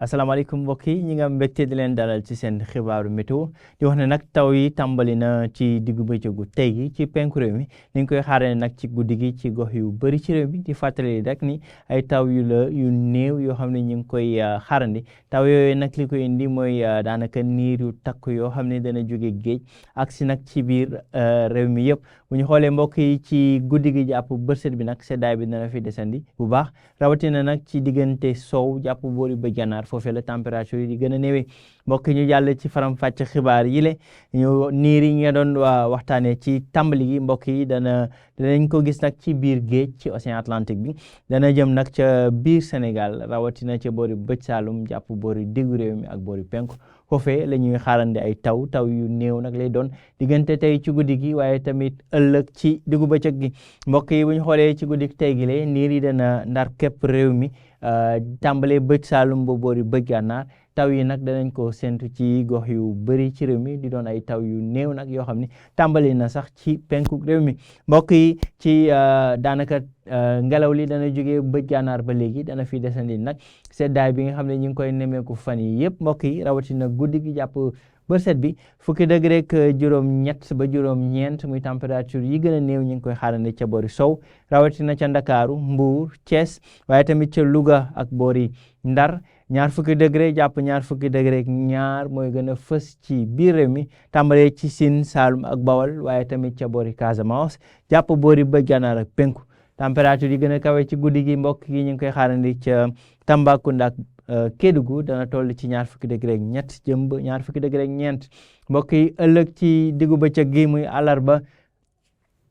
asalaamaaleykum mbokk yi ñi nga mbégte di leen dalal ci seen xibaaru météo di wax ne nag taw yi tàmbali na ci diggu bëccëgu tey gi ci penku réew mi ni ñu koy xaaree nag ci guddi gi ci gox yu bëri ci réew mi di fàttali rek ni ay taw yu néew yoo xam ne ñu ngi koy xaarandi taw yooyu nag li koy indi mooy daanaka niir yu takk yoo xam ne dana jóge géej ak si nag ci biir réew mi yëpp bu ñu xoolee mbokk yi ci guddi gi jàpp bërset bi nag seddaay bi dana fi desandi bu baax rawatina nag ci diggante sow jàpp boori ba gànnaar foofee la température yi di gën a néewee mbokk ñu jàll ci faram fàcc xibaar yi le ñu niir yi nga doon waxtaanee ci tàmbali gi mbokk yi danañ ko gis nag ci biir géej ci océan Atlantique bi dana jëm nag ca biir Sénégal rawatina ca boori bëj Saalum jàpp boori diggu réew mi ak boori penku foofee la ñuy xaarandi ay taw yu néew nag lay doon diggante tey ci guddi gi waaye tamit ëllëg ci diggu bëccëg gi mbokk yi bu ñu xoolee ci guddi tey gi le niir yi dana ndar képp réew mi tàmbalee bëj Saalum ba boori bëj Gànnaar taw yi nag danañ ko séntu ci gox yu bëri ci réew mi di doon ay taw yu néew nag yoo xam ne tàmbali na sax ci penku réew mi mbokk yi ci daanaka ngelaw li dana jógee bëj Gànnaar ba léegi dana fi desandi nag seddaay bi nga xam ne ñu ngi koy nemmeeku fan yi yëpp mbokk yi rawatina guddi gi jàpp bërset bi fukki degré ak juróom-ñett ba juróom-ñeent muy température yi gën a néew ñu ngi koy xaarandi ca boori sow rawatina ca Ndakaaru Mbuur Thiès waaye tamit ca Louga ak boori Ndar ñaar fukki degré jàpp ñaar fukki degré ak ñaar mooy gën a fës ci biir réew mi tàmbalee ci Sine Saalum ak Bawol waaye tamit ca boori Casamance jàpp boori bëj Gànnaar ak penku température yi gën a kawe ci guddi gi mbokk yi ñu ngi koy xaarandi ca Tambacounda ak Kédougou dana toll ci ñaar fukki degré ak ñett jëm ba ñaar fukki degré ak ñeent mbokk yi ëllëg ci diggu bëccëg gi muy àllarba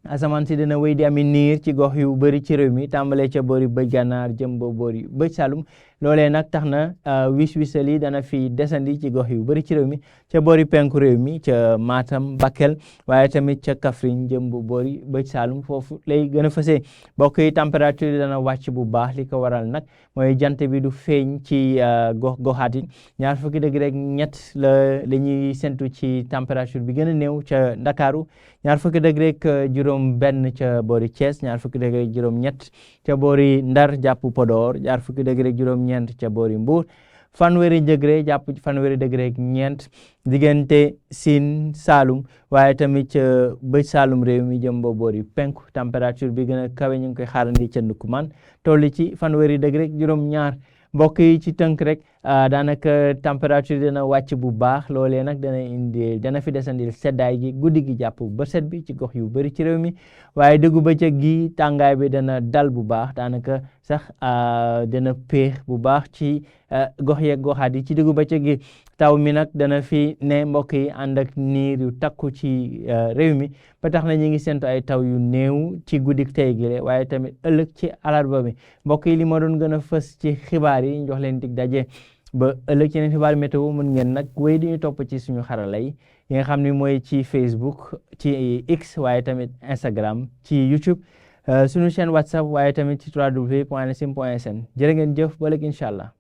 asamaan si dina wéy di ami niir ci gox yu bëri ci réew mi tàmbalee ca boori bëj Gànnaar jëm ba boori bëj Saalum loolee nag tax na wis-wisal yi dana fi desandi ci gox yu bëri ci réew mi ca boori penku réew mi ca Matam Bakel waaye tamit ca Kaffrine jëm ba boori bëj Saalum foofu lay gën a fësee mbokk yi température yi dana wàcc bu baax li ko waral nag mooy jant bi du feeñ ci goxaat yi ñaar fukki degré ak ñett la ñuy sentu ci température bi gën a néew ca Ndakaaru ñaar fukki degré ak juróom benn ca boori Thiès ñaar fukki degré ak juróom ñett ca boori Ndar jàpp Podor ñaar fukki degré ak juróom ñeent ca boori Mbuur fanweeri degré jàpp fanweeri degré ak ñeent diggante Sine Saalum waaye tamit ca bëj Saalum réew mi jëm ba boori penku température bi gën a kawe ñu ngi koy xaarandi ca Ndoukoumane toll ci fanweeri degré ak juróom ñaar mbokk yi ci tënk rek daanaka température dina wàcc bu baax loolee nag dana fi desandil seddaay gi guddi gi jàpp bërset bi ci gox yu bëri ci réew mi waaye diggu bëccëg gi tàngaay bi dana dal bu baax daanaka sax dana péex bu baax ci gox yeeg goxaat yi ci diggu bëccëg gi taw mi nag dana fi ne mbokk yi ànd ak niir yu takku ci réew mi ba tax na ñu ngi séntu ay taw yu néew ci guddi tey gi waaye tamit ëllëg ci àllarba bi mbokk yi li ma doon gën a fës ci xibaar yi jox leen dig daje ba ëllëg ci yeneen xibaar météo mën ngeen nag wéy di ñu topp ci suñu xarala yi nga xam ne mooy ci Facebook ci X waaye tamit Instagram ci YouTube suñu chaîne WhatsApp waaye tamit ci www.sn.sn jërë ngeen jëf ba ëllëg incha allah.